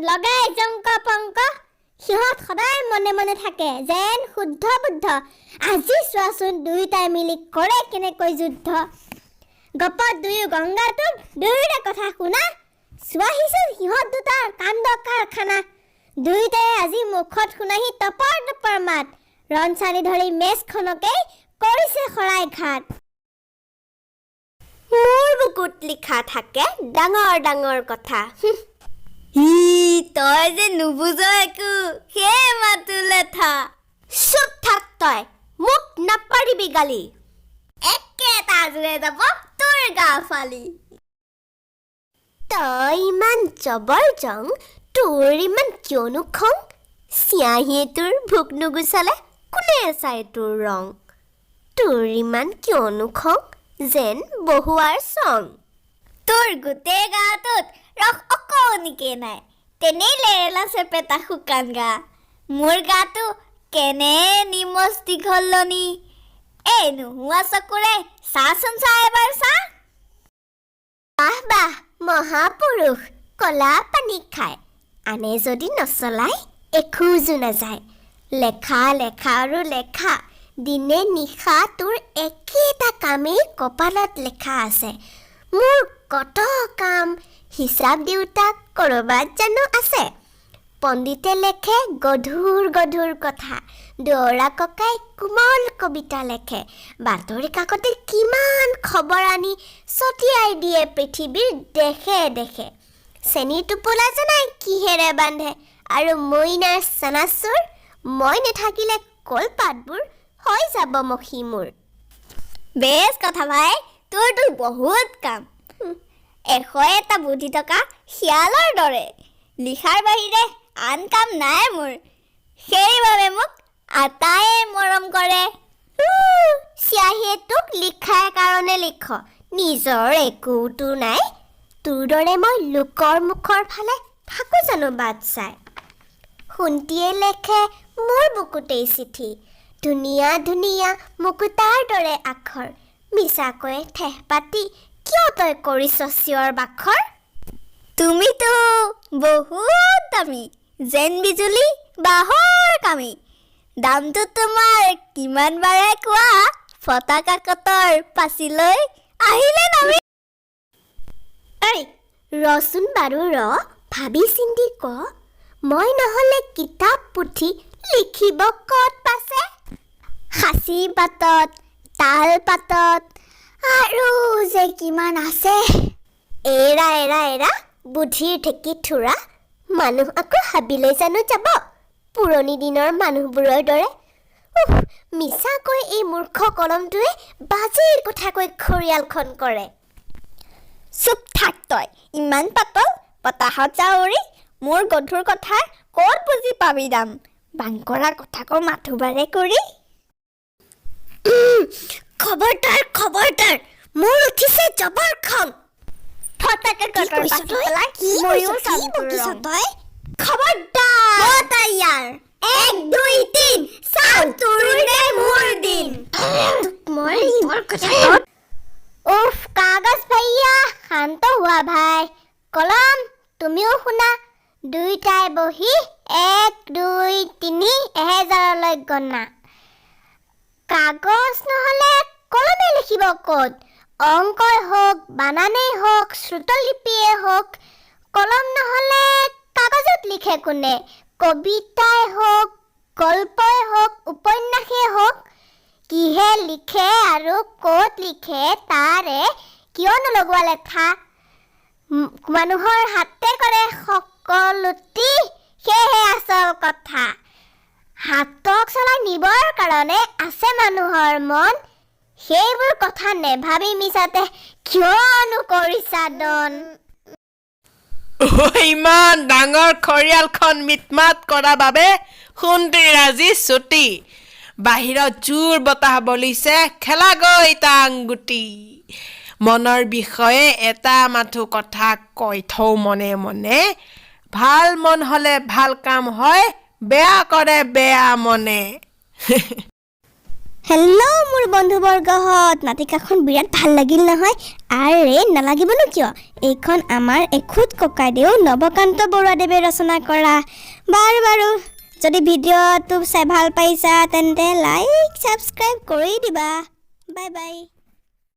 লগাই জংক পংক। সিহঁত সদায় মনে মনে থাকে যেন শুদ্ধ বুদ্ধ। আজি চোৱাচোন দুয়োটাই মিলি কৰে কেনেকৈ যুদ্ধ। গপত দুয়ো গংগাটোপ, দুয়োৰে কথা শুনা। চোৱাহিচোন সিহঁত দুটাৰ কাণ্ড কাৰখানা। দুয়োটাই আজি মুখত শুনাহি টপৰ টপৰ মাত। ৰণচানি ধৰি মেজখনকেই কৰিছে শৰাই ঘাট। মোৰ বুকুত লিখা থাকে ডাঙৰ ডাঙৰ কথা। ই তই যে নুবুজ একো, সেই মাতো লেঠা। চুপ থাক তই, মোক নাপাৰিবি গালি। একেটা আজোৰে যাব তোৰ গা ফালি। তই ইমান জবৰ জং, তোৰ ইমান কিয়নো খং? চিয়াঁহীয়ে তোৰ ভোক নুগুচালে কোনে চাই তোৰ ৰং? তোৰ ইমান কিয়নো খং, যেন বহুৱাৰ চং। তোৰ গোটেই গাটোত ৰস অকণিকে নাই, তেনেই লেৰেলা চেপেটা শুকান গা। মোৰ গাটো কেনে নিমজ দীঘল লনি। এই নোহোৱা চকুৰে চাচোন, চা, এবাৰ চা। বাহ বাহ মহাপুৰুষ, কলা পানী খায় আনে যদি নচলায় এখোজো নাযায়। লেখা, লেখা আৰু লেখা, দিনে নিশা তোৰ একেটা কামেই কপালত লেখা আছে। মোৰ কত কাম, হিচাপ দিওঁতা ক'ৰবাত জানো আছে? পণ্ডিতে লেখে গধুৰ গধুৰ কথা, দুৱৰা ককাই কোমল কবিতা লেখে, বাতৰি কাকতে কিমান খবৰ আনি ছটিয়াই দিয়ে পৃথিৱীৰ দেশে দেশে। চেনীৰ টোপোলা জানাই কিহেৰে বান্ধে আৰু মইনাৰ চানাচুৰ। মই নাথাকিলে কলপাতবোৰ হৈ যাব মখি মোৰ। বেছ কথা ভাই, তোৰতো বহুত কাম। 101টা বুদ্ধি থকা শিয়ালৰ দৰে লিখাৰ বাহিৰে আন কাম নাই মোৰ। সেইবাবে মোক আটায়ে মৰম কৰে। চিয়াহীয়ে তোক লিখাৰ কাৰণে লিখ, নিজৰ একোতো নাই। তোৰ দৰে মই লোকৰ মুখৰ ফালে থাকোঁ জানো বাট চাই? সোণটিয়ে লেখে মোৰ বুকুতেই চিঠি, ধুনীয়া ধুনীয়া মুকুতাৰ দৰে আখৰ। মিছাকৈয়ে ঠেহ পাতি কিয় তই কৰিছ চিঞৰ বাখৰ? তুমিতো বহুত দামী, যেন বিজুলী বাঁহৰ কামি। দামটো তোমাৰ কিমান বাৰে কোৱা, ফটা কাকতৰ পাচিলৈ আহিলে নামি। ঐ ৰচোন বাৰু ৰ, ভাবি চিন্তি ক, মই নহ'লে কিতাপ পুথি লিখিব ক'ত পাছে? সাঁচি পাতত, তাল পাতত আৰু যে কিমান আছে। এৰা এৰা এৰা, বুদ্ধিৰ ঢেঁকী থোৰা। মানুহ আকৌ হাবিলৈ জানো যাব পুৰণি দিনৰ মানুহবোৰৰ দৰে? উফ, মিছাকৈ এই মূৰ্খ কলমটোৱে বাজে কথাকৈ খৰিয়ালখন কৰে। চুপ থাক তই, ইমান পাতল বতাহত যা উৰি। মোৰ গধুৰ কথা ক'ত বুজি পাবি দাম, বাংকৰা কথাকো মাথোবাৰে কৰি। খবৰদাৰ, খবৰদাৰ, মোৰ উঠিছে জবৰ খং। ফটা কি কাকতৰ কৈছ পাচি তই? পেলাই কি ময়ো কৈছ? চাম কি তোৰ বকিছ ৰং। তই? খবৰদাৰ! বতা ইয়াৰ এক, দুই, তিন, চাওঁ তোৰ নে মোৰ দিন। মই উফ, কাগজ ভাইয়া, শান্ত হোৱা ভাই। কলম, তুমিও শুনা। দুয়োটাই বহি এক, দুই, তিনি 1000লৈ গণা। কাগজ নহ'লে কলমে লিখিব ক'ত? অংকই হওক, বানানেই হওক, শ্ৰুতলিপিয়ে হওক, কলম নহ'লে কাগজত লিখে কোনে? কবিতাই হওক, গল্পই হওক, উপন্যাসেই হওক, কিহে লিখে আৰু ক'ত লিখে তাৰে কিয় নলগোৱা লেঠা? মানুহৰ হাতে কৰে সকলোটি, সেয়েহে আচল কথা। হাতক চলাই নিবৰ কাৰণে আছে মানুহৰ মন। সেইবোৰ কথা নেভাবি মিছাতে কিয়নো কৰিছা দন? ইমান ডাঙৰ খৰিয়ালখন মিটমাট কৰা বাবে সোণটিৰ আজি ছুটি। বাহিৰত জোৰ বতাহ বলিছে, খেলাগৈ টাং গুটি। মনৰ বিষয়ে এটা মাথো কথা কৈ থওঁ মনে মনে, ভাল মন হ'লে ভাল কাম হয়, বেয়া কৰে বেয়া মনে। হেল্ল' মোৰ বন্ধুবৰ্গহঁত, নাটিকাখন বিৰাট ভাল লাগিল নহয়? আৰে নালাগিবনো কিয়, এইখন আমাৰ এখুদ ককাইদেউ নৱকান্ত বৰুৱাদেৱে ৰচনা কৰা। বাৰু বাৰু, যদি ভিডিঅ'টো চাই ভাল পাইছা তেন্তে লাইক ছাবস্ক্ৰাইব কৰি দিবা। Bye bye.